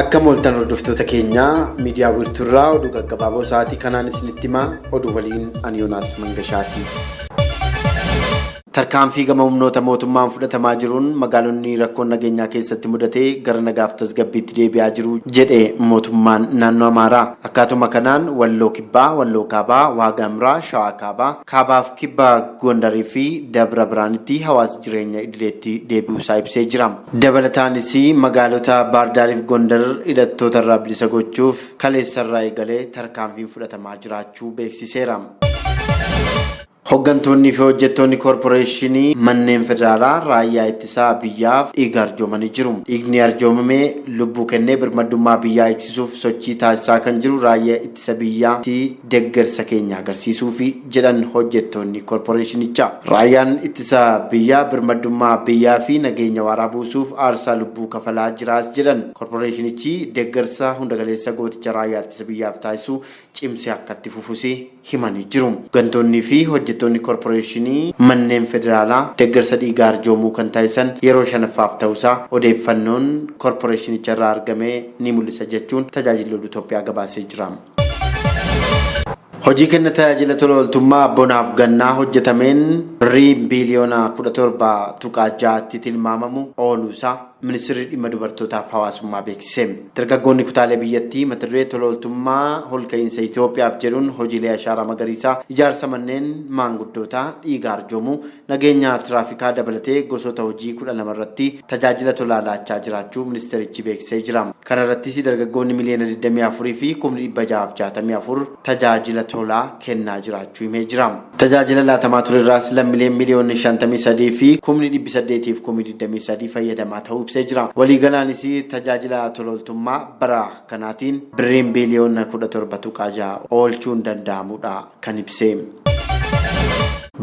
Akkam ooltan hordoftoota keenyaa miidiyaa wiirtuurraa oduu gaggabaaboo sa'aatii kanaan isinitti himaa oduu waliin ani Yoonaas Mangashaati. Tarkaanfii gama humnoota mootummaan fudhatamaa jiruun magaalonni rakkoon nageenyaa keessatti mudatee gara nagaaf tasgabbiitti deebi'aa jiru jedhe mootummaan naannoo Amaaraa. Akkaatuma kanaan Walloo Kibbaa, Walloo Kaabaa, Waag Hamraa, Shawaa Kaabaa, Kaabaaf Kibba Gondarii fi Dabra Biraanitti hawaasi jireenya idileetti deebi'uusaa ibsee jira. Dabalataanis magaalota Baardaariif Gondar hidhattoota irraa bilisa gochuuf kaleessarraa eegalee tarkaanfiin fudhatamaa jiraachuu beeksiseera. Hooggantoonnii fi hojjettoonni koorporeeshinii manneen federaalaa raayyaa ittisaa biyyaaf dhiiga arjoomanii jiru. Dhiigni arjoomame lubbuu kennee birmadummaa biyyaa eegsisuuf sochii taasisaa kan jiru raayyaa ittisa biyyaatti deeggarsa keenya agarsiisuufi jedhan hojjettoonni koorporeeshinichaa. Raayyaan ittisa biyyaa birmadummaa biyyaa fi nageenya waaraa buusuuf aarsaa lubbuu kafalaa jiraas jedhan. Koorporeeshinichi deeggarsa hundagaleessa gooticha raayyaa ittisa biyyaaf taasisu cimsee akka itti fufus himanii jiru. Hooggantoonnii fi hojjettoonni koorporeeshinii manneen federaalaa deeggarsa dhiigaa arjoomuu kan taasisan yeroo shanaffaaf ta'uusaa odeeffannoon koorporeeshinicha irraa argame ni mul'isa jechuun tajaajilli oduu Itoophiyaa gabaasee jira. Hojii kenna tajaajila tola ooltummaa bonaaf gannaa hojjetameen birrii biiliyoona 17.6tti tilmaamamu ooluusaa ministeerri dhimma dubartootaaf hawaasummaa beeksise. Dargaggoonni kutaalee biyyattii mata duree tola ooltummaa holka'iinsa Itoophiyaaf jedhuun hojiilee ashaaraa magariisaa, ijaarsa manneen maanguddootaa, dhiiga arjoomuu, nageenya tiraafikaa dabalatee gosoota hojii 12 irratti tajaajila tolaa laachaa jiraachuu ministeerichi beeksisee jira. Kana irrattis dargaggoonni miliyoona 24 fi 664,000 tajaajila tolaa kennaa jiraachuu himee jira. Tajaajila laatamaa ture irraas lammiileen miliyoonni 53 fi 823,023 fayyadamaa ta'uu ibsee jira. Waliigalaanis tajaajila tola ooltummaa bara kanaatiin birriin biiliyoona 17.6 oolchuun danda'amudha kan ibse.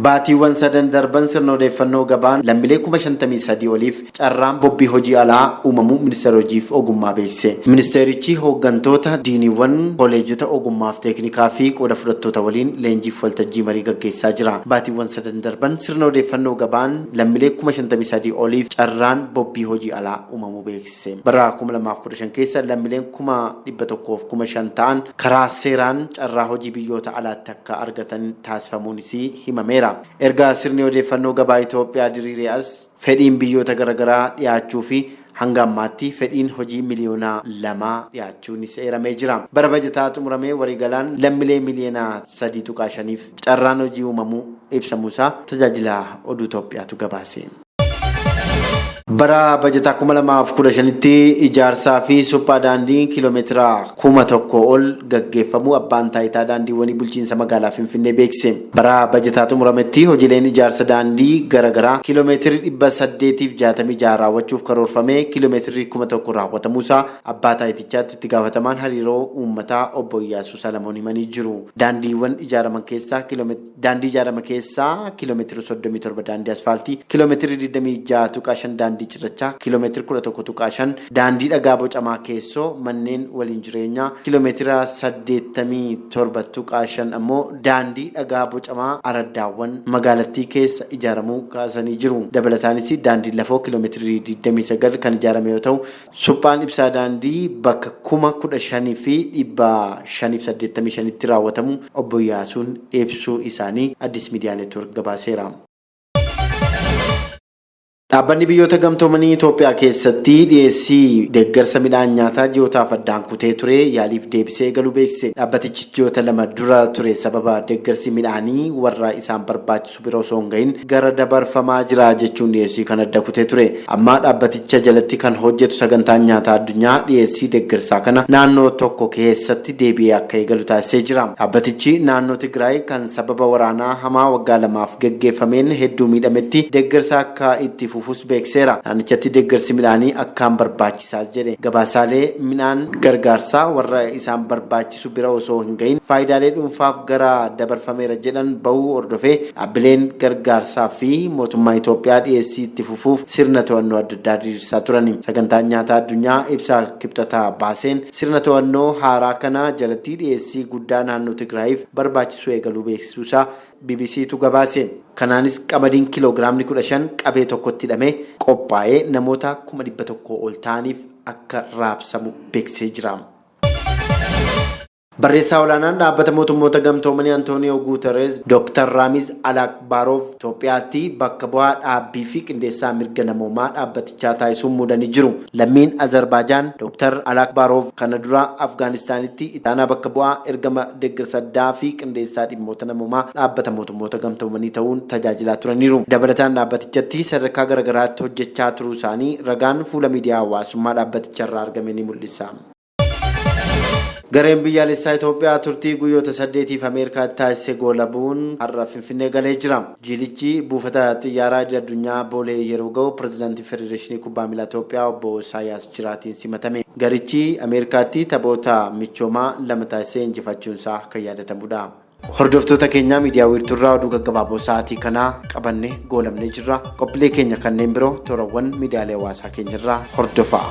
Baatiiwwan sadan darban sirna odeeffannoo gabaan lammiilee 53,000 oliif carraan bobbii hojii alaa uumamuu ministeera hojiif ogummaa beeksise. Ministeerichi hooggantoota diiniiwwan kolleejota ogummaaf teeknikaa fi qooda fudhattoota waliin leenjiif waltajjii marii gaggeessaa jira. Baatiiwwan sadan darban sirna odeeffannoo gabaan lammiilee 53,000 oliif carraan bobbii hojii alaa uumamuu beeksise. Bara 2015 keessa lammiileen 105,000 ta'an karaa seeraan carraa hojii biyyoota alaatti akka argatan taasifamuunis himameera. Erga sirni odeeffannoo gabaa Itoophiyaa diriiree as fedhiin biyyoota garaagaraa dhiyaachuu fi hanga ammaatti fedhiin hojii miliyoona 2 dhiyaachuunis eeramee jira. Bara bajataa xumuramee waliigalaan lammiilee miliyoona 3.5f carraan hojii uumamuu ibsamuusaa tajaajila oduu Itoophiyaatu gabaase. Bara bajataa 2015tti ijaarsaa fi suphaa daandii kiiloomeetira 1000 ol gaggeeffamuu abbaan taayitaa daandiiwwanii bulchiinsa magaalaa Finfinnee beeksise. Bara bajataa xumurametti hojiileen ijaarsa daandii garaagaraa kiiloomeetira 866 raawwachuuf karoorfamee kiiloomeetirri 1000 raawwatamuusaa abbaa taayitichaatti itti gaafatamaan hariiroo uummataa obbo Iyyaasuu Salamoon himanii jiru. Daandiiwwan ijaaraman keessaa daandii ijaarame keessaa kiiloomeetira 37 daandii asfaaltii, kiiloomeetira 26.5 daandii cirrachaa, kiiloomeetira 11.5 daandii dhagaa bocamaa keessoo manneen waliin jireenyaa, kiiloomeetira 87.5 ammoo daandii dhagaa bocamaa araddaawwan magaalattii keessa ijaaramuu kaasanii jiru. Dabalataanis daandiin lafoo kiiloomeetira 29 kan ijaarame yoo ta'u, suphaan ibsaa daandii bakka 15,585tti raawwatamu obbo Iyyaasuun ibsuu isaanii Addis Miidiyaa Neetwoork gabaaseera. Dhaabbanni biyyoota gamtoomanii Itoophiyaa keessatti dhiyeessii deeggarsa midhaan nyaataa ji'ootaaf addaan kutee ture yaaliif deebisee eegaluu beeksise. Dhaabbatichi ji'oota 2 dura ture sababa deeggarsi midhaanii warra isaan barbaachisu bira osoo hin gahin gara dabarfamaa jira jechuun dhiyeessii kan adda kutee ture. Amma dhaabbaticha jalatti kan hojjetu sagantaan nyaataa addunyaa dhiyeessii deeggarsaa kana naannoo tokko keessatti deebi'ee akka eegalu taasisee jira. Dhaabbatichi naannoo Tigraay kan sababa waraanaa hamaa waggaa 2f gaggeeffameen hedduu miidhametti deeggarsa akka itti fufus beekseera. Naannichatti deeggarsi midhaanii akkaan barbaachisaas jedhe. Gabaasaalee midhaan gargaarsaa warra isaan barbaachisu bira osoo hin gahin faayidaalee dhuunfaaf gara dabarfameera jedhan bahuu hordofee dhaabbileen gargaarsaa fi mootummaa Itoophiyaa dhiyeessii itti fufuuf sirna to'annoo adda addaa diriirsaa turani. Sagantaan nyaataa addunyaa ibsa kibxataa baaseen sirna to'annoo haaraa kana jalatti dhiyeessii guddaa naannoo Tigraayiif barbaachisu eegaluu beeksisuusaa BBCtu gabaase. Kanaanis qamadiin kiiloogiraamni 15 qabee tokkotti hidhamee qophaa'ee namoota 100,000 ol ta'aniif akka raabsamu beeksisee jira. Barreessaa olaanaan dhaabbata mootummoota gamtoomanii Antooniyoo Guutereez Dr. Raamiz Alaakbaaroof Itoophiyaatti bakka bu'aa dhaabbii fi qindeessaa mirga namoomaa dhaabbatichaa taasisuun muudanii jiru. Lammiin Azerbaajaan Dr. Alaakbaaroof kana dura Afgaanistaanitti itti aanaa bakka bu'aa ergama deeggarsa addaa fi qindeessaa dhimmoota namoomaa dhaabbata mootummoota gamtoomanii ta'uun tajaajilaa turaniiru. Dabalataan dhaabbatichatti sadarkaa garaagaraatti hojjechaa turuu isaanii ragaan fuula miidiyaa hawaasummaa dhaabbaticharraa argame ni mul'isa. Gareen biyyaalessaa Itoophiyaa turtii guyyoota 8f Ameerikaatti taasise goolabuun har'a Finfinnee galee jira. Jilichi buufata xiyyaaraa idil addunyaa Boolee yeroo ga'u pirezidaantii Federeeshinii Kubbaa Miilaa Itoophiyaa obbo Isaayyaas Jiraatiin simatame. Garichi Ameerikaatti taphoota michoomaa 2 taasisee injifachuunsaa kan yaadatamudha. Hordoftoota keenyaa miidiyaa wiirtuurraa oduu gaggabaaboo sa'aatii kanaa qabanne goolamnee jirra. Qophiilee keenya kanneen biroo toorawwan miidiyaalee hawaasaa keenyarraa hordofaa.